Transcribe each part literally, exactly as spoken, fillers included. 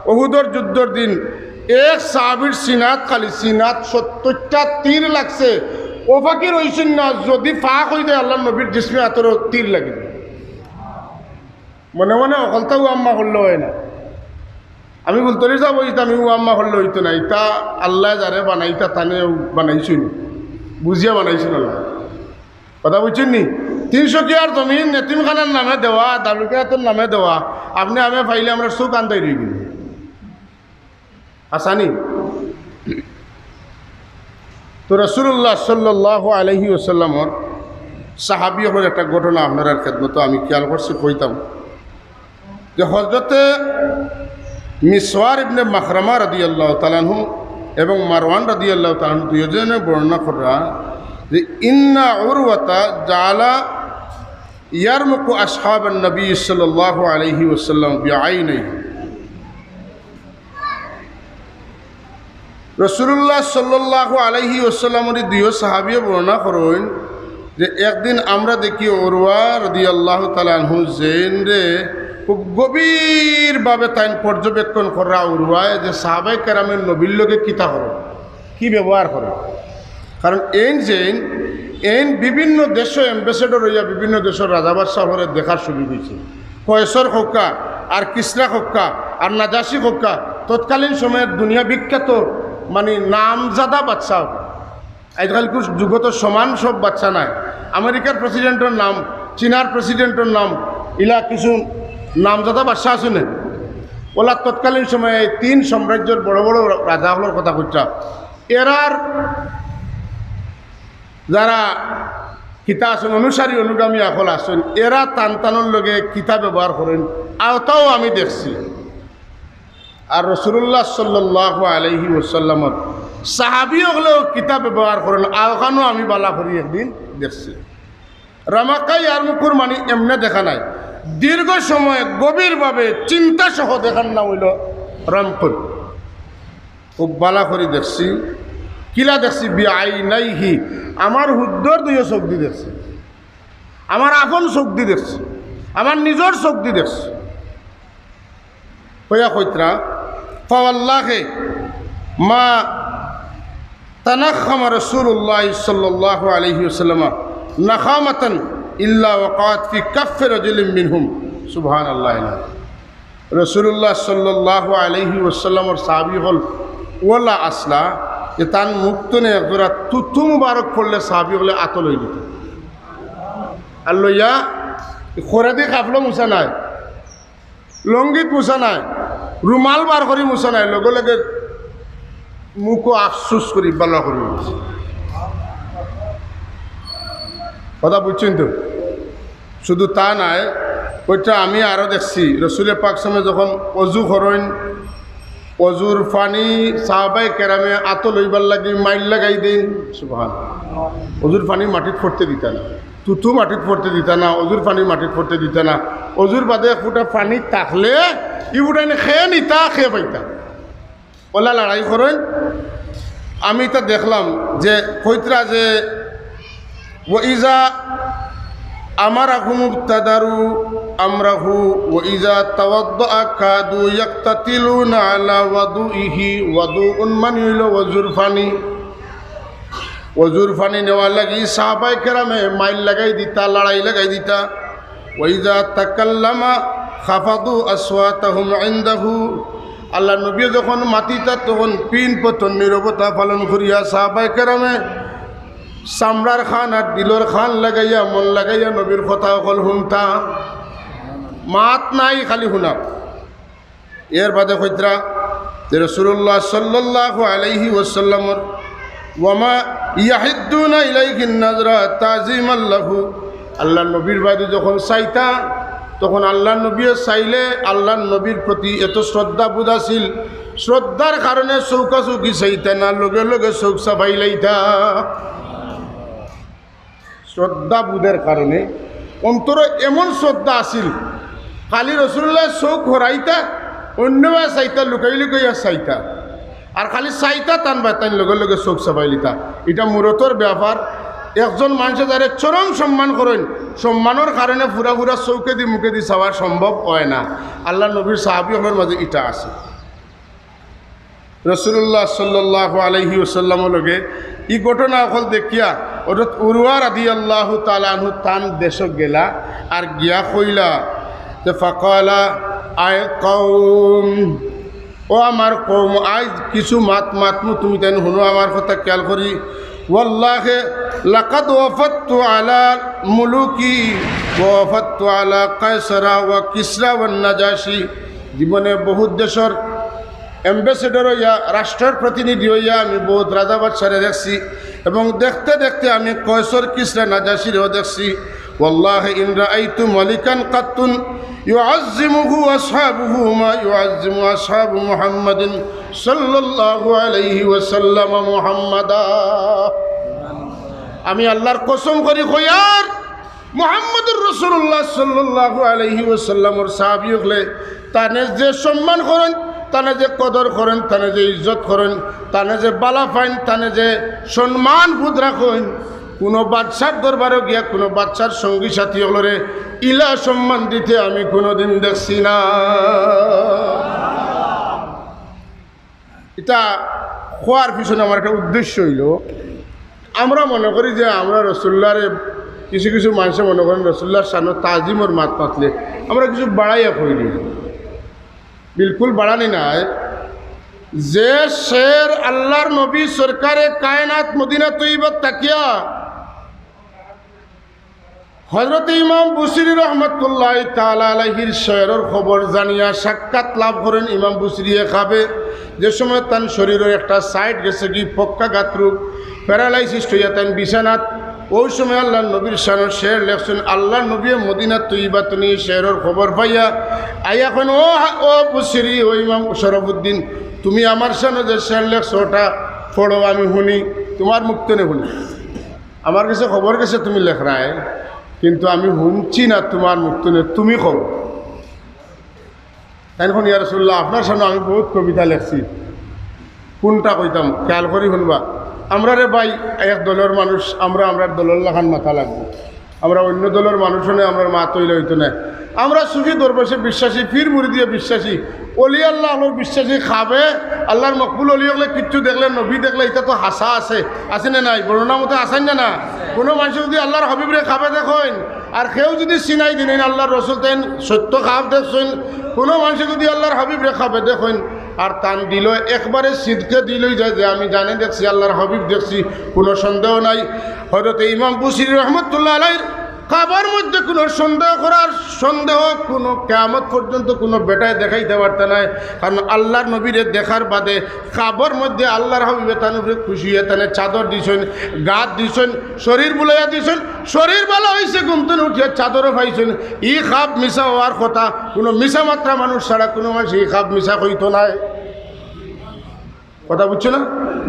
উহুদর যুদ্ধর দিন এক সাহাবীর সিনাত, খালি সিনাত সত্তরটা তীর লাগছে। অউ ফাকির অইছইন না, যুদি ফাক অই যায় আল্লার নবীর জিসমে আতরও তীর লাগে। মনে মনে হকলতা উয়াম্মা করলে অয় না। আমি ফুলতলি সাব অইতাম, আমি উয়াম্মা করলে অইতো না। ইতা আল্লায় যারে বানাইতা তানে বানাইছইন, বুঝিয়া বানাইছইন আল্লায়। কথা বুঝছইন নি? তিনশো কিয়ার জমিন এতিমখানার নামে দেওয়া, দারুল কিরাতর নামে দেওয়া, আপনে আমি পাইলে আমরার চউখ আন্দাইর অইগেল। হাছা নি? তো রাসূলুল্লাহ সাল্লাল্লাহু আলাইহি ওয়াসাল্লামর সাহাবী অকলর একটা ঘটনা আপনারার খেদমতো আমি খিয়াল করছি, কইতাম যে হযরতে মিসওয়ার ইবনে মাখরামা রাদিয়াল্লাহু তাআলা আনহু এবং মারওয়ান রাদিয়াল্লাহু তাআলা আনহু দুইজনে বর্ণনা করা যে ইন্না উরওয়াতা জাআলা ইয়ারমুকু আসহাবান নবী সাল্লাল্লাহু আলাইহি ওয়াসাল্লাম বিআইনাইহি। রাসূলুল্লাহ সাল্লাল্লাহু আলাইহি ওয়াসাল্লামর দুইও সাহাবীয়ে বর্ণনা করইন যে একদিন আমরা দেখি উরওয়া রাদিয়াল্লাহু তাআলা আনহু যেইনরে খুব গভীরভাবে তাইন পর্যবেক্ষণ করা উরওয়ায় যে সাহাবায়ে কেরামে নবীর লগে কিতা করইন, কি ব্যবহার করইন। কারণ এইন যেইন, এইন বিভিন্ন দেশো ambassador অইয়া বিভিন্ন দেশর রাজা বাদশাহ অকলরে দেখার সুযোগ অইছে। কয়সর কউক্কা, আর কিসরা কউক্কা, আর নাজাশি কউক্কা, তৎকালীন সময়র দুনিয়া বিখ্যাত, মানে, নামজাদা বাদশাহ। আইজকাইলকুর যুগো তো সমান সব বাদশা নায়। আমেরিকার প্রেসিডেন্টর নাম, চীনার প্রেসিডেন্টর নাম, ইলা কিছু নামজাদা বাদশা আছে না? অউলা তৎকালীন সময়ে এই তিন সাম্রাজ্যর বড় বড় রাজা অকলর কথা কইরা। এরার যারা কিতা আছইন, অনুসারী অনুগামী অকল আছইন, এরা তান তানর লগে কিতা ব্যবহার করইন, অতাও আমি দেখছি। আর রাসূলুল্লাহ সাল্লাল্লাহু আলাইহি ওয়াসাল্লামর সাহাবী অকলেও কিতা ব্যবহার করইন, অখানও আমি বালা করি একদিন দেখছি। রামাক্কা ইয়ারমুকুর মানে এমনে দেখা নায়, দীর্ঘ সময় গভীরভাবে চিন্তা সহ দেখার নাম অইলো রামকুন। খুব বালা করি দেখছি। কিলা দেখছি? বিআইনাইহি, আমার হুদ্দর দুইও চউখদি দেখছি, আমার আপন চউখদি দেখছি, আমার নিজর চউখদি দেখছি। কইয়া কইরা, ফাওয়াল্লাহি মা তানাখামা রাসূলুল্লাহ সাল্লাল্লাহু আলাইহি ওয়াসাল্লাম নাখামাতান ইল্লা ওয়াকাআত ফি কাফফি রাজুলিন মিনহুম। সুবহানাল্লাহ। রাসূলুল্লাহ সাল্লাল্লাহু আলাইহি ওয়াসাল্লামর সাহাবী অকল অউলা আছলা যে তান মুখ তনে একজোড়া থুথু মুবারক পড়লে সাহাবী অকলে আতো লই দিতা। আর লইয়া খরেদি কাফলো মুছা নায়, লুঙ্গিত মুছা নায়, রুমাল বার করি মুছা নায়, লগে লগে মুখো আফসুস করি বালা করি মুছে। কথা বুঝছইন তো? শুধু তা নায়, কইরা আমি আরো দেখছি, রসুলে পাক সামে যখন অজু করইন, অজুর পানি সাহাবায়ে কেরামে আতো লইবার লাগি মাইর লাগাই দেইন। সুবহান। অজুর পানি মাটিত পড়তে দিতা না, থুথু মাটিত পড়তে দিতা না, অজুর পানি মাটিত পড়তে দিতা না। অজুর বাদে এক ফুটা পানি থাকলে ই ফুটা এনে খেয়ে নিতা, খেয়ে পাইতা। অউলা লড়াই করইন। আমি ইতা দেখলাম যে কইরা যে, "ওয়া ইজা আমারাহুম ইবতাদারু আমরাহু ওয়া ইজা তাওয়াদ্দাআ কাদু ইয়াকতাতিলুনা আলা ওয়াদুইহি।" ওয়াদুউন মানে অইলো অজুর পানি। অজুর পানি নেওয়ার লাগি সাহাবায়ে কেরামে মাইর লাগাই দিতা, লড়াই লাগাই দিতা। ওয়া ইজা তাকাল্লামা খাফাদু আসওয়াতাহুম ইনদাহু। আল্লার নবীয়ে যখন মাতিতা তখন পিন পতন নীরবতা পালন করিয়া সাহাবায়ে কেরামে চামড়ার কান আর দিলর কান লাগাইয়া, মন লাগাইয়া নবীর কথা অকল হুনতা। মাত নাই, খালি হুনা। এর বাদে কইরা যে রাসূলুল্লাহ সাল্লাল্লাহু আলাইহি ওয়াসাল্লামর, "ওয়ামা ইয়াহিদ্দুনা ইলাইহিন নাজরা তাজিমান লাহু।" আল্লার নবীর বায়দি যখন চাইতা, তখন আল্লার নবীয়ে চাইলে আল্লার নবীর প্রতি এত শ্রদ্ধাবোধ আছিল, শ্রদ্ধার কারণে চউখাচউখি চাইতা না, লগে লগে চউখ চাপাই লাইতা। শ্রদ্ধাবোধর কারণে অন্তরো এমন শ্রদ্ধা আছিল, খালি রসুলুল্লায় চউখ হরাইতা, অইন্যবায় চাইতা, লুকাই লুকাইয়া চাইতা, আর খালি চাইতা তান বায় তাইন লগে লগে চউখ চাপাই লিতা। ইটা মূরতর ব্যাপার। একজন মানষে যারে চরম সম্মান করইন, সম্মানর কারণে ফুরা ফুরা চউখেদি মুখেদি চাওয়া সম্ভব অয় না। আল্লার নবীর সাহাবী অকলর মাঝে ইটা আছে। রাসূলুল্লাহ সাল্লাল্লাহু আলাইহি ওয়াসাল্লামর লগে ই ঘটনা অকল দেখিয়া হযরত উরওয়া রাদিয়াল্লাহু তাআলা আনহু তান দেশো গেলা আর গিয়া কইলা যে, ফাকালা, আয় কওম, ও আমার কওম, আইজ কিছু মাত মাতমু, তুমি তাইন হুনো আমার কথা খেয়াল করি। ওয়াল্লাহি লাকাদ ওয়াফাদতু আলা মুলুকি ওয়া ওয়াফাদতু আলা কায়সারা ওয়া কিসরা ওয়ান নাজাশি। জীবনে বহুত দেশর ambassador অইয়া, রাষ্ট্রর প্রতিনিধি অইয়া আমি বহুত রাজা বাদশারে দেখছি এবং দেখতে দেখতে আমি কয়সর কিসরা নাজাশিরেও দেখছি। ওয়াল্লাহি ইন রাআইতু মালিকান কাত্তুন ইউআজ্জিমুহু আসহাবুহু মা ইউআজ্জিমু আসহাবু মুহাম্মাদিন সাল্লাল্লাহু আলাইহি ওয়াসাল্লাম মুহাম্মাদা। আমি আল্লাহর কসম করি কইয়ার, মুহাম্মদুর রাসূলুল্লাহ সাল্লাল্লাহু আলাইহি ওয়াসাল্লামর সাহাবী অকলে তানে যে সম্মান করইন, তানে যে কদর করইন, তানে যে ইজ্জত করইন, তানে যে বালা পাইন, তানে যে সম্মান বুধ রাখইন, কুনু বাদশার দরবারো গিয়া কুনু বাদশার সঙ্গী সাথী অকলরে ইলা সম্মান দিতে আমি কুনুদিন দেখছি না। ইতা কওয়ার পিছনে আমার একটা উদ্দেশ্য অইলো, আমরা মনে করি যে আমরা রসুল্লাহরে, কিছু কিছু মানষে মনে করইন রসুল্লাহর শানো তাজিমর মাত মাতলে আমরা কিছু বাড়াইয়া কই দেই। বিলকুল বাড়ানি নায়। যে শের আল্লাহর নবী সরকারে কায়নাত মদিনা তৈয়বাত থাকিয়া হযরত ইমাম বুসিরি রহমতুল্লাহ তাআলা আলাইহির শেরর খবর জানিয়া সাক্ষাৎ লাভ করইন ইমাম বুসিরিয়ে খাবে, যে সময় তান শরীরর একটা side গেছে কি পক্কা গাত্রু, paralysis অইয়া তান বিছানাত, ওই সময় আল্লাহর নবীর শানো শের লেখছইন। আল্লাহর নবীয়ে মদিনা তৈয়বাত নিয়া শেরর খবর পাইয়া আইয়া কইন, ও হা-, ও বুসিরি, ও ইমাম শরফুদ্দিন, তুমি আমার শানো যে শের লেখছো ওটা পড়ো, আমি হুনি, তুমার মুখ তনে হুনি। আমার গেছে খবর গেছে তুমি লেখরায়, কিন্তু আমি হুনছি না তুমার মুখ তনে, তুমি কও। তাইন কইন, ইয়া রাসূলুল্লাহ, আপনার শানো আমি বহুত কবিতা লেখছি, কুনটা কইতাম? খেয়াল করি হুনবা। আমরা রে ভাই এক দলর মানুষ, আমরা আমরার দলর লাখান মাতা লাগবো। আমরা অইন্য দলর মানুষ অনে আমরার মাত অইলে অইতো নায়। আমরা সুফি দরবেশে বিশ্বাসী, পীর মুরিদিয়ে বিশ্বাসী, অলি আল্লাহ অকলর বিশ্বাসী, খাবে আল্লাহর মকবুল অলি অকলে কিচ্ছু দেখলে, নবী দেখলে, ইতা তো হাছা আছে, আছে না নাই? বর্ণনা মতে আছইন না না? কুনু মানষে যুদি আল্লাহর হাবিবরে খাবে দেখইন, আর কেউ যুদি চিনাই দিন আল্লাহর রসুল, তাইন সত্য খাব দেখছইন। কুনু মানষে যুদি আল্লাহর হাবিবরে খাবে দেখইন, আর তান দিলো একবারে সিদকে দিলই যায় যে আমি জানে দেখছি, আল্লাহর হাবিব দেখছি, কুনু সন্দেহ নাই। হযরতে ইমাম বুসিরি রহমতুল্লাহ আলাইহির খাবর মধ্যে কুনু সন্দেহ করার সন্দেহ কুনু কিয়ামত পর্যন্ত কুনু বেটায় দেখাইতে পারতা নায়। কারণ আল্লাহর নবীরে দেখার বাদে খাবর মধ্যে আল্লাহর হাবিবে তান উপরে খুশি অইয়া তানে চাদর দিছইন, গাত দিছইন, শরীর বুলাইয়া দিছইন, শরীর ভালা অইছে, ঘুম তনে উঠিয়া চাদরও পাইছইন। ই খাব মিছা অওয়ার কথা, কুনু মিছা মাতরা মানুষ ছাড়া কুনু মানষে ই খাব মিছা কইতো নায়। কথা বুঝছো না?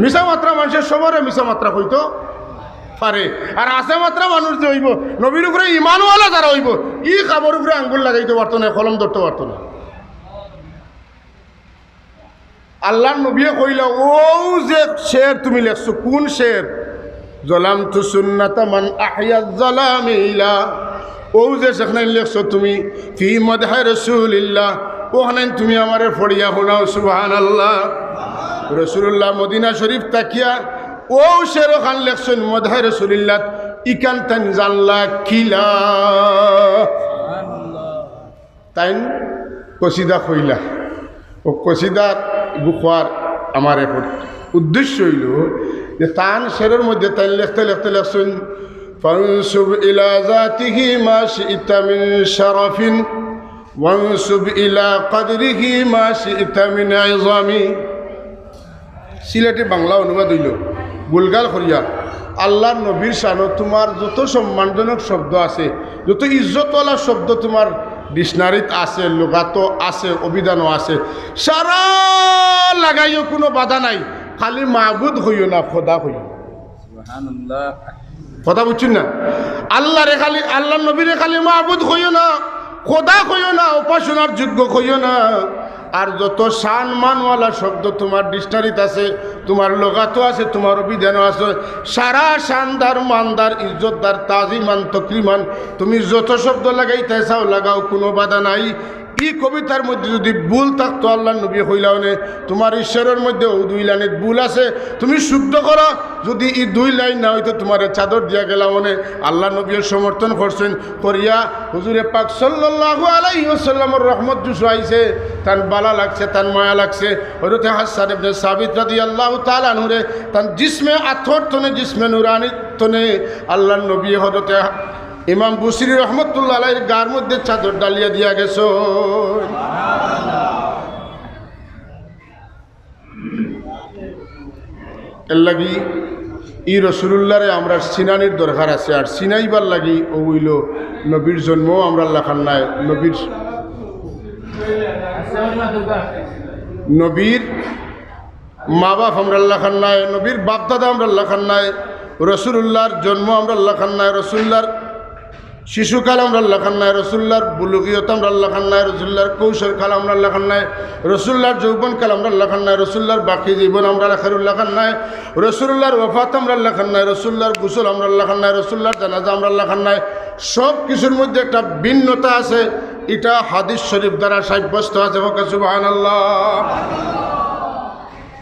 মিছা মাতরা মানষে সবরে মিছা মাতরা কইতো পারে, আর হাছা মাতরা মানুষ যে অইবো, নবীর উপরে ইমানওয়ালা যারা অইবো, ই খাবর উপরে আঙ্গুল লাগাইতো পারতো নায়, কলম ধরতো পারতো নায়। আল্লাহর নবীয়ে কইলা, অউ যে শের তুমি লেখছো, কুন শের? যালামতু সুন্নাতা মান আহইয়া যালামিলা। অউ যে যেখান লেখছো তুমি, ফি মদহে রাসূলিল্লাহ, অখান তুমি আমারে পড়িয়া হুনাও, সুবহানাল্লাহ। রাসূলুল্লাহ মদিনা শরীফ থাকিয়া অউ শের অখান লেখছইন মদহে রাসূলিল্লাহ, ইখান তাইন জানলা কিলা? তাইন কসিদা কইলা। অউ কসিদা কওয়ার আমার এক উদ্দেশ্য অইলো যে তান শেরর মধ্যে তাইন লেখতে লেখতে লেখছইন, "ফানসুব ইলা জাতিহি মা শি'তা মিন শারাফিন, ওয়ানসুব ইলা কদরিহি মা শি'তা মিন ইজামি।" সিলেটি বাংলা অনুবাদ অইলো, গুলগাল করিয়া, আল্লাহর নবীর শানো তুমার যত সম্মানজনক শব্দ আছে, যত ইজ্জতওয়ালা শব্দ তুমার ডিকশনারিত আছে, লুগাতো আছে, অভিধানো আছে, সারা লাগাইও, কুনু বাধা নাই। খালি মাবুদ কইও না, খোদা কইও। সুবহানাল্লাহ। কথা বুঝছইন না? আল্লাহরে খালি, আল্লাহর নবীরে খালি মাবুদ কইও না, খোদা কইও না, উপাসনার যোগ্য কইও না। আর যত শান মানওয়ালা শব্দ তুমার ডিকশনারিত আছে, তুমার লুগাতো আছে, তুমার অভিধানো আছে, সারা শানদার, মানদার, ইজ্জতদার, তাজিমান, তকরিমান, তুমি যত শব্দ লাগাইতায় চাও লাগাও, কুনু বাধা নাই। ই কবিতার মধ্যে যুদি ভুল থাকতো, আল্লার নবীয়ে কইলা অনে, "তুমার ই শেরর মধ্যে অউ দুই লাইনত ভুল আছে, তুমি শুদ্ধ করো।" যুদি ই দুই লাইন না অইতো, তুমারে চাদর দিয়া গেলাম অনে। আল্লার নবীয়ে সমর্থন করছইন, করিয়া হুজুরে পাক সাল্লাল্লাহু আলাইহি ওয়াসাল্লামর রহমত জুশ আইছে, তান বালা লাগছে, তান মায়া লাগছে। হযরতে হাসান ইবনে সাবিত রাদিয়াল্লাহু তাআলা আনহুরে তান জিসমে আতহর তনে, জিসমে নুরানি তনে আল্লার নবী হযরতে ইমাম বুসিরি রহমতুল্লাহ আলাইহির গার মধ্যে চাদর ডালিয়া দিয়া গেছইন। এর লাগি ই রসুলুল্লাহরে আমরার চিনানির দরকার আছে। আর চিনাইবার লাগি অউ অইলো নবীর জন্মও আমরার লাখান নায়, নবীর, নবীর মা বাপ আমরার লাখান নায়, নবীর বাপ দাদা আমরার লাখান নায়, রসুলুল্লাহর জন্ম আমরার লাখান নায়, রসুলুল্লাহর শিশুকাল আমরার লাখান নায়, রসুলুল্লাহর বুলুগিয়ত আমরার লাখান নায়, রসুলুল্লাহর কৈশোরকাল আমরার লাখান নায়, রসুলুল্লাহর যৌবনকাল আমরার লাখান নায়, রসুলুল্লাহর বাকি জীবন আমরার আখেরুর লাখান নায়, রসুলুল্লাহর ওফাত আমরার লাখান নায়, রসুলুল্লাহর গোসল আমরার লাখান নায়, রসুলুল্লাহর জানাজা আমরার লাখান নায়। সব কিছুর মধ্যে একটা ভিন্নতা আছে, ইটা হাদিস শরীফ দ্বারা সাব্যস্ত আছে। কউক্কা সুবহানাল্লাহ।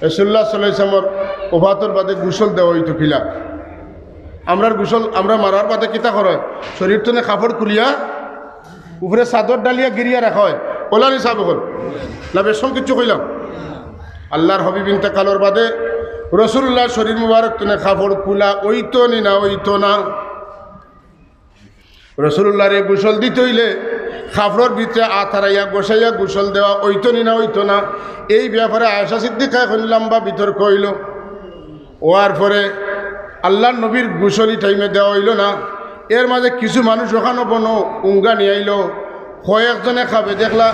রাসুলুল্লাহ সাল্লাল্লাহু আলাইহি ওয়াসাল্লামর ওফাতর বাদে গোসল দেওয়া অইতো কিলা? আমরার গোসল, আমরা মারার বাদে কিতা করা অয়? শরীর তনে কাপড় খুলিয়া উপরে চাদর ডালিয়া গিরিয়া রাখা অয়। অলানি সাব অকল, না বেশকম কিচ্ছু কইলাম? আল্লার হাবিব ইন্তেকালর বাদে রসুলুল্লাহর শরীর মুবারক তনে কাপড় খুলা অইতো নি না অইতো না? রসুলুল্লাহরে গোসল দিতে অইলে কাপড়র ভিতরে আত হারাইয়া গোসাইয়া গোসল দেওয়া অইতো নি না অইতো না? এই ব্যাপারে আয়েশা সিদ্দিকায় কইন লম্বা বিতর্ক অইলো। অওয়ার পরে আল্লার নবীর গোসল ই টাইমে দেওয়া অইলো না। এর মাঝে কিছু মানুষ অখানো বনো উঙ্গা নিয়া আইলো, কয়েকজনে খাবে দেখলা,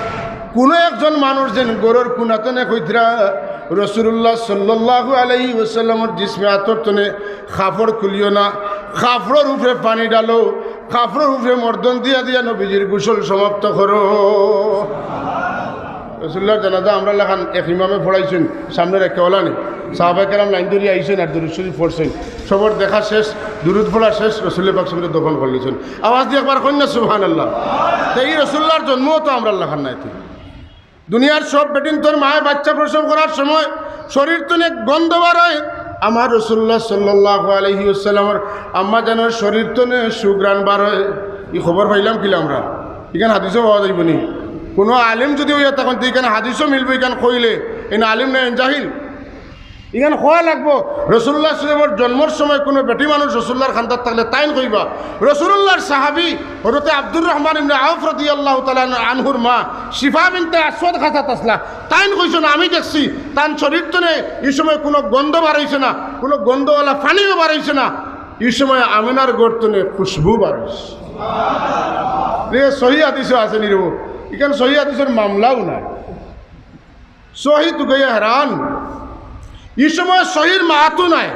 কুনু একজন মানুষ যেন ঘরর কুনা তনে কইতরা, রসুলুল্লাহ সাল্লাল্লাহু আলাইহি ওয়াসাল্লামর জিসমে আতর তনে কাপড় খুলিও না, কাপড়র উপরে পানি ঢালো, কাপড়র উপরে মর্দন দিয়া দিয়া নবীজির গোসল সমাপ্ত করো। রসুলুল্লাহর জানাজা আমরার লাখান এক ইমামে পড়াইছইন, সামনে রাখিয়া অলানি। সাহাবায়ে কেরাম লাইন ধরিয়া আইছইন আর দুরুদ শরীফ পড়ছইন। সবর দেখা শেষ, দুরুদ পড়া শেষ, রসুলে পাক সাল্লাল্লাহু আলাইহি ওয়াসাল্লামরে দফন করলিছইন। আওয়াজ দি একবার কইন না সুবহানাল্লাহ। তে ই রসুলুল্লাহর জন্মও তো আমরার লাখান নায়। দুনিয়ার সব বেটিন্তর মায়ে বাচ্চা প্রসব করার সময় শরীর তনে গন্ধ বারয়। আমার রসুলুল্লাহ সাল্লাল্লাহু আলাইহি ওয়াসাল্লামর আম্মা জানর শরীর তনে সুঘ্রাণ বারয়। ই খবর পাইলাম কিলা আমরা? ইখান হাদিসো পাওয়া যাইবো নি? কুনু আলিম যুদি অইয়া থাকইন, তে ইখান হাদিসো মিলবো, ইখান কইলে, ইন আলিম নায়, ইন জাহিল। ইখান কওয়া লাগবো। রসুলুল্লাহ সাল্লাল্লাহু আলাইহি ওয়াসাল্লামর জন্মর সময় কুনু বেটি মানুষ রসুলুল্লাহর কান্দাত থাকলে তাইন কইবা। রসুলুল্লাহর সাহাবী হযরতে আব্দুর রহমান ইবনে আউফ রাদিয়াল্লাহু তাআলা আনহুর মা শিফা বিনতে আসওয়াদ খাছাত আছলা, তাইন কইছইন, "আমি দেখছি তান শরীর তনে ই সময় কুনু গন্ধ বারইছে না, কুনু গন্ধওয়ালা পানিও বারইছে না, ই সময় আমিনার ঘর তনে খুশবু বারইছে।" রে, সহি হাদিসো আছে নি রে? ইখান সহি হাদিসর মামলাও নায়। সহি তুকাইয়া হেরান। ই সময় সহির মাতও নায়,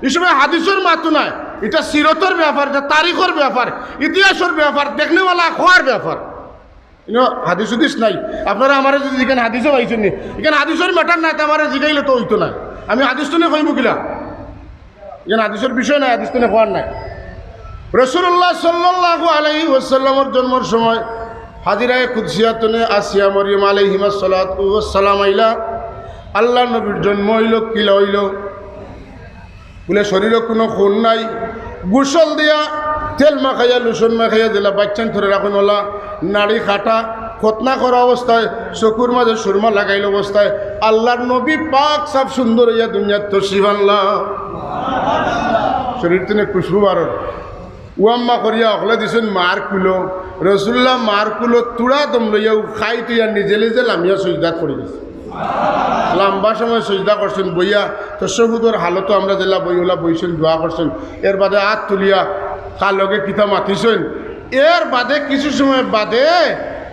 ই সময় হাদিসর মাতও নায়। ইটা সিরতর ব্যাপার, ইটা তারিখর ব্যাপার, ইতিহাসর ব্যাপার, দেখনেওয়ালা কওয়ার ব্যাপার। ইনো হাদিস উদিস নাই। আপনারা আমারে যুদি ইখান হাদিসো পাইছইন নি, ইখান হাদিসর matter নায়, তে আমারে জিগাইলে তো অইতো নায়। আমি হাদিস তনে কইমু কিলা? ইখান হাদিসর বিষয় নায়, হাদিস তনে কওয়ার নায়। রসুলুল্লাহ সাল্লাল্লাহু আলাইহি ওয়াসাল্লামর জন্মর সময় হাজিরায়ে কুদসিয়া তনে আসিয়া মরিয়ম আলাইহিমা সালাতু ওয়াসসালাম আইলা। আল্লার নবীর জন্ম অইলো, কিলা অইলো? বুলে শরীরো কুনু খুন নাই, গোসল দিয়া, তেল মাখাইয়া, লোশন মাখাইয়া দিলা, বাচ্চাইন্তরে রাখইন অলা, নাড়ি কাটা, খতনা করা অবস্থায়, চকুর মাঝে সুরমা লাগাইল অবস্থায়, আল্লার নবী পাক সাফ সুন্দর অইয়া দুনিয়াত তশরিফ আনলা। শরীর তনে খুশবু বারর। উয়াম্মা করিয়া অকলে দিছইন মার কুলো। রসুলুল্লাহ মার কুলো তুড়া দম লইয়া উখাই তুইয়া নিজে নিজে লামিয়া সইজদাত পড়ি গেছে। লম্বা সময় সইজদা করছইন বইয়া, তশাহুদর হালতো আমরা যেলা বই অলা বইছইন, দোয়া করছইন। এর বাদে আত তুলিয়া কার লগে কিতা মাতিছইন। এর বাদে কিছু সময় বাদে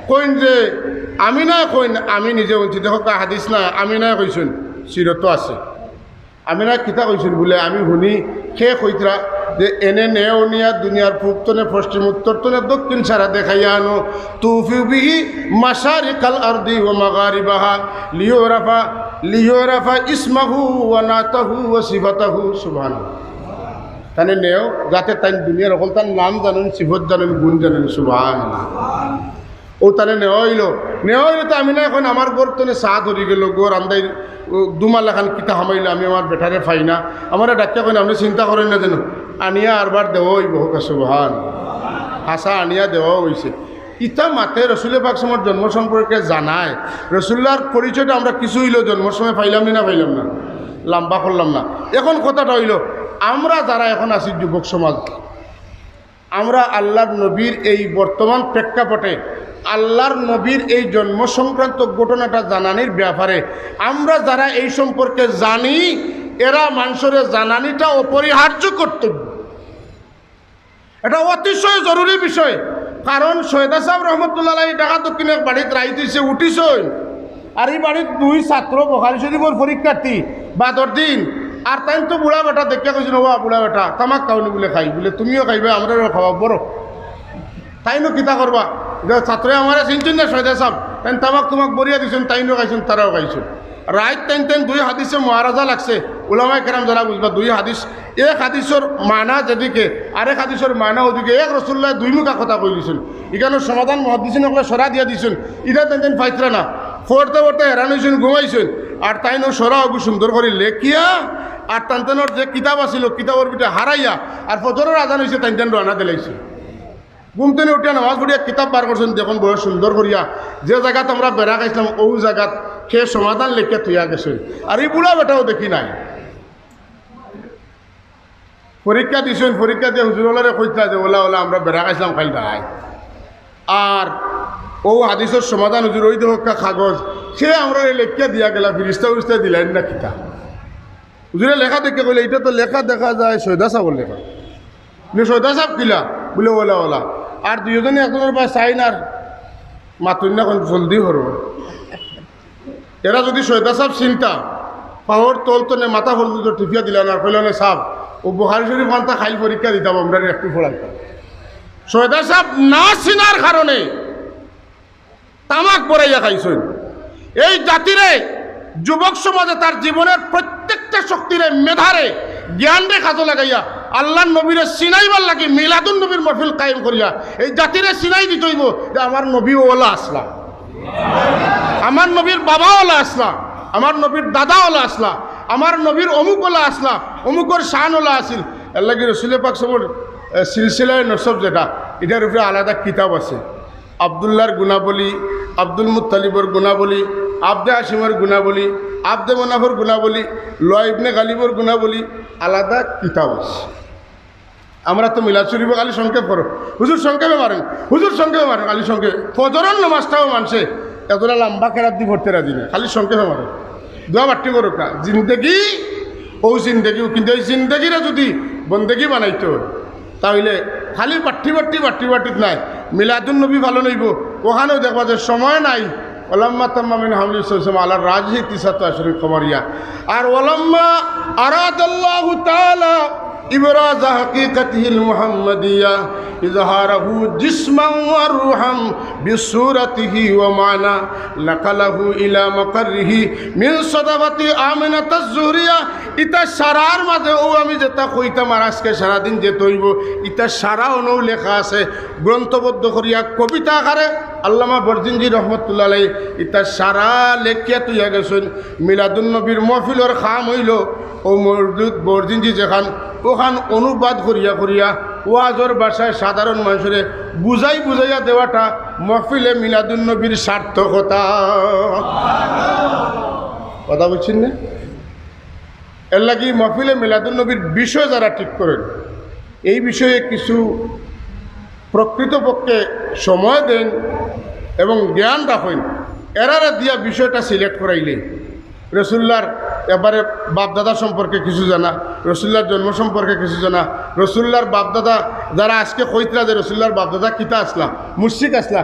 কইন যে, আমিনায় কইন, আমি নিজে হুনছি, দেখউক্কা হাদিস নায়, আমিনায় কইছইন, সিরতো আছে। আমিনায় কিতা কইছইন বুলে, আমি হুনি, কে কইতরা যে, "এনে নেও নিয়া দুনিয়ার পূব তনে পশ্চিম, উত্তর তনে দক্ষিণ সারা দেখাইয়া আনো, তুফি বিহি মাশারিকাল আরদি ওয়া মাগারিবাহা, লিউরাফা, লিউরাফা ইসমাহু ওয়া নাতাহু ওয়া সিফাতাহু।" সুবহানাল্লাহ। তানে নেও, যাতে তাইন দুনিয়ার অকলতার নাম জানইন, সিফত জানইন, গুণ জানইন। সুবহানাল্লাহ। ও তারে নেওয়া অইলো, নেওয়া অইলো তো আমি না এখন আমার ঘর তনে চা ধরি গেল, ঘর আন্দাই দুমাল এখান কিতা হামাইলো, আমি আমার বেটারে পাই না। আমারে ডাকিয়া কইন, "আপনে চিন্তা করইন না যেন, আনিয়া আরবার দেওয়া অইবো।" হোক সুবহান। হাছা আনিয়া দেওয়া অইছে। ইতা মাতে রসুলে পাক সমর জন্ম সম্পর্কে জানায়। রসুল্লার পরিচয়টা আমরা কিছু অইলেও জন্মর সময় পাইলাম নি না পাইলাম না? লম্বা করলাম না। এখন কথাটা অইলো, আমরা যারা এখন আছি যুবক সমাজ, আমরা আল্লার নবীর এই বর্তমান প্রেক্ষাপটে আল্লার নবীর এই জন্ম সংক্রান্ত ঘটনাটা জানানির ব্যাপারে আমরা যারা এই সম্পর্কে জানি, এরা মানষরে জানানিটা অপরিহার্য কর্তব্য। এটা অতিশয় জরুরি বিষয়। কারণ সৈয়দা সাহেব রহমতুল্লাহ আলাইহি ঢাকা দক্ষিণ এক বাড়িত রাইত অইছে, উঠিছইন, আর ই বাড়িত দুই ছাত্র বুখারী শরীফর পরীক্ষার্থী, বাদর দিন। আর তাইন তো বুড়া বেটা দেখিয়া কইছইন, "ও বা বুড়া বেটা, তামাক খাও নি?" বুলে, "খাই।" বুলে, "তুমিও খাইবায়, আমরারেও খাওয়াও, বরো।" তাইনও কিতা করবা? যে ছাত্রে আমারে চিনছইন না সৈয়দা সাহেব, তাইন তামাক তুমাক বরিয়া দিছইন, তাইনও খাইছইন, তারাও খাইছইন। রাইত তাইন তাইন দুই হাদিসে মুআরাজা লাগছে, উলামায়ে কেরাম যারা বুঝবা, দুই হাদিস, এক হাদিসর মানা যেদিকে, আরেক হাদিসর মানা ওদিকে, এক রসুল্লায় দুই মুখা কথা কইলিছইন। ইখানর সমাধান মুহাদ্দিসিন অকলে সরা দিয়া দিছইন, ইটা তাইন তাইন পাইতরা না। পড়তে পড়তে হেরান অইছইন, ঘুমাইছইন, আর তাইনও সরা ওগু সুন্দর করি লেখিয়া, আর তান তানর যে কিতাব আছিল, কিতাবর ভিতরে হারাইয়া, আর ফজরর আজান অইছে, তাইন তাইন রওয়ানা দিলাইছইন। ঘুম তনে উঠিয়া নামাজ পড়িয়া কিতাব বার করছইন, দেখইন বড় সুন্দর করিয়া, যে জাগাত আমরা বেড়া খাইছলাম, অউ জাগাত কে সমাধান লেখিয়া থইয়া গেছইন। আর ই বুড়া বেটাও দেখি নাই। পরীক্ষা দিছইন, পরীক্ষা দিয়া হুজুর অকলরে কইতরা যে, "ওলা, ওলা, আমরা বেড়া খাইছলাম কাইল রাইত।" আর অউ হাদিসর সমাধান হুজুর, অউ দেখউক্কা কাগজ, কে আমরারে লেখিয়া দিয়া গেলা, ফিরিস্তা উরিস্তা দিলাইন না কিতা? হুজুরে লেখা দেখিয়া কইলা, "ইটা তো লেখা দেখা যায় সৈয়দা সাহেবর লেখা।" বুলে, "সৈয়দা সাহেব কিলা?" বুলে, "ওলা, ওলা।" আর দুইওজনে একজনর বায় চাইন আর মাতইন না, কইন, "জলদি করো।" এরা যুদি সৈয়দা সাহেব চিনতা, পাওর তল তনে মাথা পর্যন্ত টিপিয়া দিলা না, কইলা না, "সাহেব, অউ বুখারী শরীফ খানতা কাইল পরীক্ষা দিতাম, আমরারে একটু পড়াইতা।" সৈয়দা সাহেব না চিনার কারণে তামাক বরাইয়া খাইছইন। এই জাতিরে, যুবক সমাজে তার জীবনের প্রত্যেকটা শক্তিরে, মেধারে, জ্ঞানরে কাজো লাগাইয়া আল্লার নবীরে চিনাইবার লাগি মিলাদুন নবীর মহফিল কায়েম করিয়া এই জাতিরে চিনাই দিতে অইবো যে আমার নবী ওলা আছলা, আমার নবীর বাবা ওলা আছলা, আমার নবীর দাদা ওলা আছলা, আমার নবীর অমুক ওলা আছলা, অমুকর শান ওলা আছিল। এরলাগি রসুলে পাক সবর, এ, সিলসিলায়ে নসব যেটা, ইটার উপরে আলাদা কিতাব আছে। আব্দুল্লাহর গুণাবলী, আব্দুল মুত্তালিবর গুণাবলী, আব্দে হাশিমর গুণাবলী, আব্দে মনাফর গুণাবলী, লয় ইবনে গালিবর গুণাবলী, আলাদা কিতাব আছে। আমরা তো মিলাদ শরীফ খালি সংক্ষেপ করো, "হুজুর সংক্ষেপে মারেন, হুজুর সংক্ষেপে মারেন", খালি সংক্ষেপে। ফজরর নামাজটাও মানষে এতটা লম্বা কেরাত দি পড়তে রাজি না, খালি সংক্ষেপে মারেন। দোয়া বাট্টি করো কা, জিন্দেগি, অউ জিন্দেগি, কিন্তু এই জিন্দেগিরে যুদি বন্দেগি বানাইতে অয়, তা অইলে খালি বাট্টি বাট্টি, বাট্টি বাট্টিত নায়, মিলাদুন নবী পালন অইবো, অখানেও দেখবা যে সময় নাই। ওয়ালাম্মা তাম্মা মিন হামলি সালাসা আলা রাজিহি তিসআতা আশহুরিন কামারিয়া। আর ওয়ালাম্মা আরাদাল্লাহু তাআলা ইবরাজা হাকিকাতিহিল মুহাম্মাদিয়া ইজহারাহু জিসমান ওয়া রুহান বিসূরাতিহি ওয়া মানা নাকালাহু ইলা মাকারিহি মিন সাদাফাতি আমিনাতাজ জুহরিয়া। ইতা সারার মাঝে অউ আমি যেটা কইতাম আর আজকে সারাদিন যেটা অইবো, ইতা সারা অনউ লেখা আছে গ্রন্থবদ্ধ করিয়া কবিতা আকারে। আল্লামা বরজিনজি রহমতুল্লাহ আলাইহি ইতা সারা লেখিয়া থইয়া গেছইন। মিলাদুন নবীর মহফিলর কাম অইলো অউ মওদুদ বরজিনজি যেখান, অখান অনুবাদ করিয়া করিয়া ওয়াজর ভাষায় সাধারণ মানষরে বুঝাই বুঝাইয়া দেওয়াটা মহফিলে মিলাদুন নবীর সার্থকতা। কথা বুঝছইন না? এরলাগি মহফিলে মিলাদুন নবীর বিষয় যারা ঠিক করইন, এই বিষয়ে কিছু প্রকৃতপক্ষে সময় দেইন এবং জ্ঞান রাখইন, এরারে দিয়া বিষয়টা সিলেক্ট করাইলে রসুল্লার এবারে বাপদাদা সম্পর্কে কিছু জানা, রসুল্লার জন্ম সম্পর্কে কিছু জানা, রসুল্লার বাপদাদা যারা আজকে কইতরা যে রসুল্লার বাপদাদা কিতা আছলা, মুশরিক আছলা,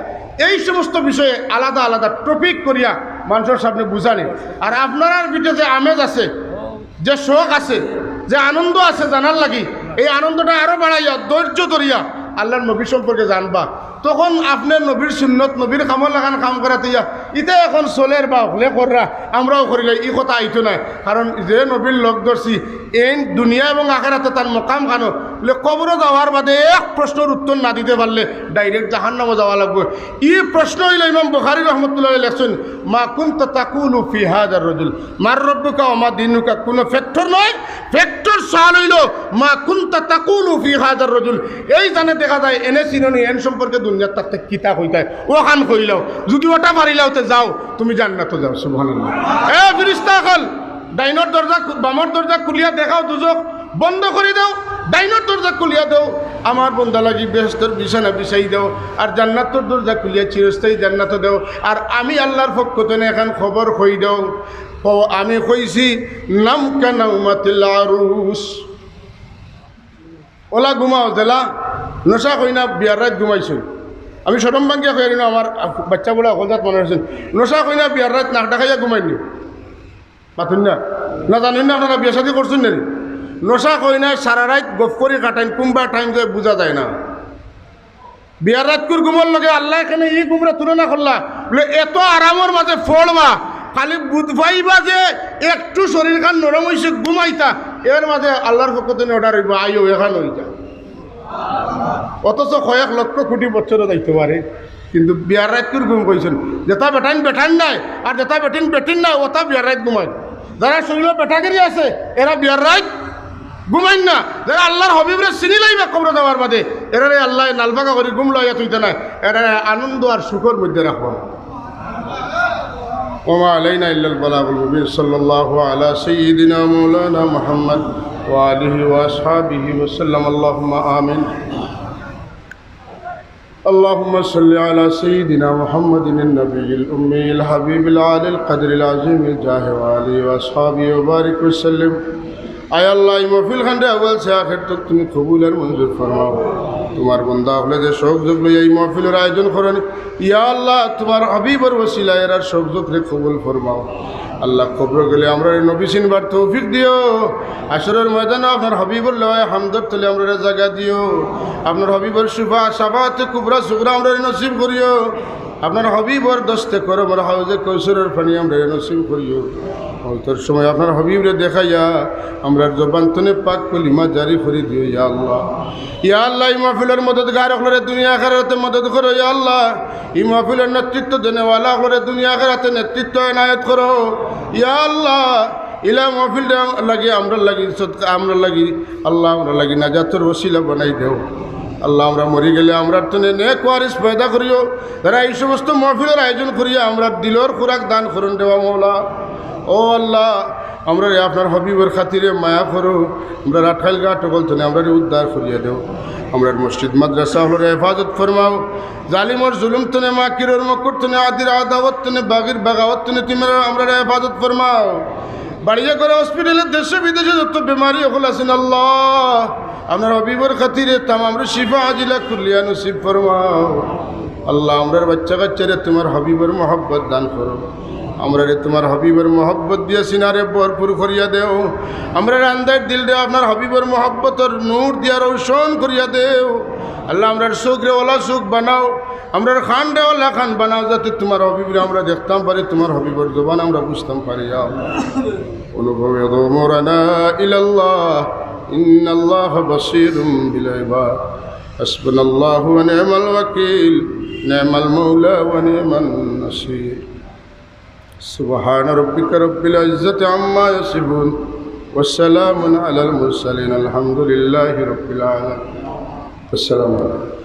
এই সমস্ত বিষয়ে আলাদা আলাদা টপিক করিয়া মানষর সামনে বুঝানি। আর আপনারার ভিতরে যে আমেজ আছে, যে শখ আছে, যে আনন্দ আছে জানার লাগি, এই আনন্দটা আরো বাড়াইয়া, ধৈর্য ধরিয়া আল্লার নবী সম্পর্কে জানবা। তখন আপনে নবীর সুন্নত, নবীর কামর লাখান কাম করাত অইয়া, ইতা এখন চলের বা অকলে কররা, আমরাও করিলাই, ই কথা আইতো নায়। কারণ যে নবীর লগ ধরছি, এইন দুনিয়া এবং আখেরাতো তান মকাম খানো বুলে, কবরো যাওয়ার বাদে এক প্রশ্নর উত্তর না দিতে পারলে direct জাহান্নামো যাওয়া লাগবো। ই প্রশ্ন অইলো ইমাম বুখারী রহমতুল্লাহ আলাইহি লেখছইন, "মা কুনতা তাকুলু ফি হাযার রাজুল, মান রাব্বুকা ওয়া মা দীনুকা।" কুনু factor নয়, factor সওয়াল অইলো, "মা কুনতা তাকুলু ফি হাযার রাজুল।" এই জানে দেখা যায়, এনে চিনো নি, এন সম্পর্কে দুনিয়াত থাকতে কিতা কইতায়, অখান কইলাও। যুদি অটা পারিলাও, তে যাও, তুমি জান্নাতো যাও। সুবহানাল্লাহ। এ ফিরিস্তা অকল, ডাইনর দরজা খু-, বামর দরজা খুলিয়া দেখাও দুজখ, বন্ধ করি দেও, ডাইনর দরজা খুলিয়া দেও, আমার বন্দা লাগি বেহেশতর বিছানা বিছাই দেও, আর জান্নাতর দরজা খুলিয়া চিরস্থায়ী জান্নাতো দেও, আর আমি আল্লাহর পক্ষ তনে এখান খবর কই দেও, ও আমি কইছি, নাম কানাউমাতিল আরুস। ওলা ঘুমাও, যেলা নশা কইনা বিয়ার রাইত ঘুমাইছো। আমি শরম ভাঙ্গিয়া কইয়ার না, আমার বাচ্চা বুড়া হকল জাত মনো রাখছইন, নশা কইনা বিয়ার রাইত নাক ডাকাইয়া ঘুমাইনি। মাতইন না, না জানইন না আপনারা বিয়া শাদী করছইন না নি? নশা কইনায় সারা রাইত গফ করি কাটাইন, কুনবা time যায় বুঝা যায় না। বিয়ার রাইতকুর ঘুমর লগে আল্লায় কেনে ই ঘুমরে তুলনা করলা? বুলে, এত আরামর মাঝে পড়বা, খালি বুঝ পাইবা যে একটু শরীরখান নরম অইছে, ঘুমাইতা, এর মাঝে আল্লাহর পক্ষ তনে order অইবো, আইও, এখান অইতা। অথচ কয়েক লক্ষ কোটি বছরও যাইতো পারে, কিন্তু বিয়ার রাইতকুর ঘুম কইছইন। যেটা বেটাইন বেটাইন নায়, আর যেটা বেটিন বেটিন নায়, ওটা বিয়ার রাইত ঘুমায়। যারা শরীরো বেটাগিরি আছে, এরা বিয়ার রাইত ঘুমাইন না। যারা আল্লাহর হাবিবরে চিনি লাইবা কবরো যাওয়ার বাদে, এরারে আল্লায় নালবাগা করি ঘুম লইয়া থইতা নায়, এরারে আনন্দ আর সুখর মধ্যে রাখবা। ওমা আলাইনা ইল্লাল বালাগুল মুবিন। সাল্লাল্লাহু আলা সাইয়্যিদিনা মাওলানা মুহাম্মদ ওয়া আলিহি ওয়া আসহাবিহি ওয়া সাল্লাম। আল্লাহুম্মা আমিন। اللهم صل على سيدنا محمد النبي الأمي الحبيب العالي القدر العظيم الجاه وآله وأصحابه وبارك وسلم. আয় আল্লাহ, ই মাহফিলখানরে আউয়াল সে আখের তক তুমি কবুল আর মঞ্জুর ফরমাও। তুমার বন্দা অকলে যে শখ জখ লইয়া ই মাহফিলর আয়োজন করইন, ইয়া আল্লাহ, তুমার হাবিবর ওসিলায় এরার শখ জখরে কবুল ফরমাও। আল্লাহ, কবরো গেলে আমরারে নবী চিনবার তৌফিক দিও। হাশরর ময়দানো আপনার হাবিবর লেওয়ায়ে হামদর তলে আমরারে জাগা দিও। আপনার হাবিবর শুফা, শাফাআতে কুবরা সুগরা আমরারে নসিব করিও। আপনার হাবিবর দস্তে করমর হাউজে কৌসরর পানি আমরারে নসিব করিও। মউতর সময় আপনার হাবিবরে দেখাইয়া আমরার জবান তনে পাক কলিমা জারি করি দিও, ইয়া আল্লাহ। ইয়া আল্লাহ, ই মাহফিলর মদদগার অকলরে দুনিয়া আখেরাতে মদদ করো, ইয়া আল্লাহ। ই মাহফিলর নেতৃত্ব দেনেওয়ালা অকলরে দুনিয়া আখেরাতে নেতৃত্ব এনায়েত করো, ইয়া আল্লাহ। ইলা মাহফিলটা লাগি, আমরার লাগি, সদকা আমরার লাগি, আল্লাহ, আমরার লাগি নাজাতর ওসিলা বানাই দেও। আল্লাহ, আমরা মরি গেলে আমরার তনে নেক ওয়ারিস পয়দা করিও, যারা এই সমস্ত মাহফিলর আয়োজন করিয়া আমরার দিলর খোরাক দান করইন দেওয়া মওলা। ও আল্লাহ, আমরারে আপনার হাবিবর খাতিরে মায়া করো, আমরার আটখাইল ঘাট অকল তনে আমরারে উদ্ধার করিয়া দেও। আমরার মসজিদ মাদ্রাসা অকলরে হেফাজত ফরমাও, জালিমর জুলুম তনে, মাকিরর মকর তনে, আদির আদাওয়াত তনে, বাগির বাগাওয়াত তনে তুমি আমরারে হেফাজত ফরমাও। বাড়িয়ে করে হসপিটালে, দেশে বিদেশে যত বেমারি অকল আছইন আল্লাহ, আপনার হাবিবর খাতিরে তামামরে শিফা আজিলা কুল্লিয়া নসিব ফরমাও। আল্লাহ, আমরার বাচ্চা কাচ্চারে তুমার হাবিবর মহব্বত দান করো। আমরারে তুমার হাবিবর মহব্বত দিয়া সিনারে ভরপুর করিয়া দেও। আমরার আন্দার দিলরে আপনার হাবিবর মহব্বতর নূর দিয়া রোশন করিয়া দেও। আল্লাহ, আমরার চোখরে ওলা চোখ বানাও, আমরার কানরে ওলা কান বানাও, যাতে তুমার হাবিবরে আমরা দেখতাম পারি, তুমার হাবিবর জবান আমরা বুঝতাম পারি। ইয়া আল্লাহ, অনুভব يدعو أمورنا إلى الله، إن الله بصير بالعباد، حسبنا الله ونعم الوكيل، نعم المولى ونعم النصير. سبحان ربك رب العزة عما يصفون، وسلام على المرسلين، الحمد لله رب العالمين. السلام عليكم.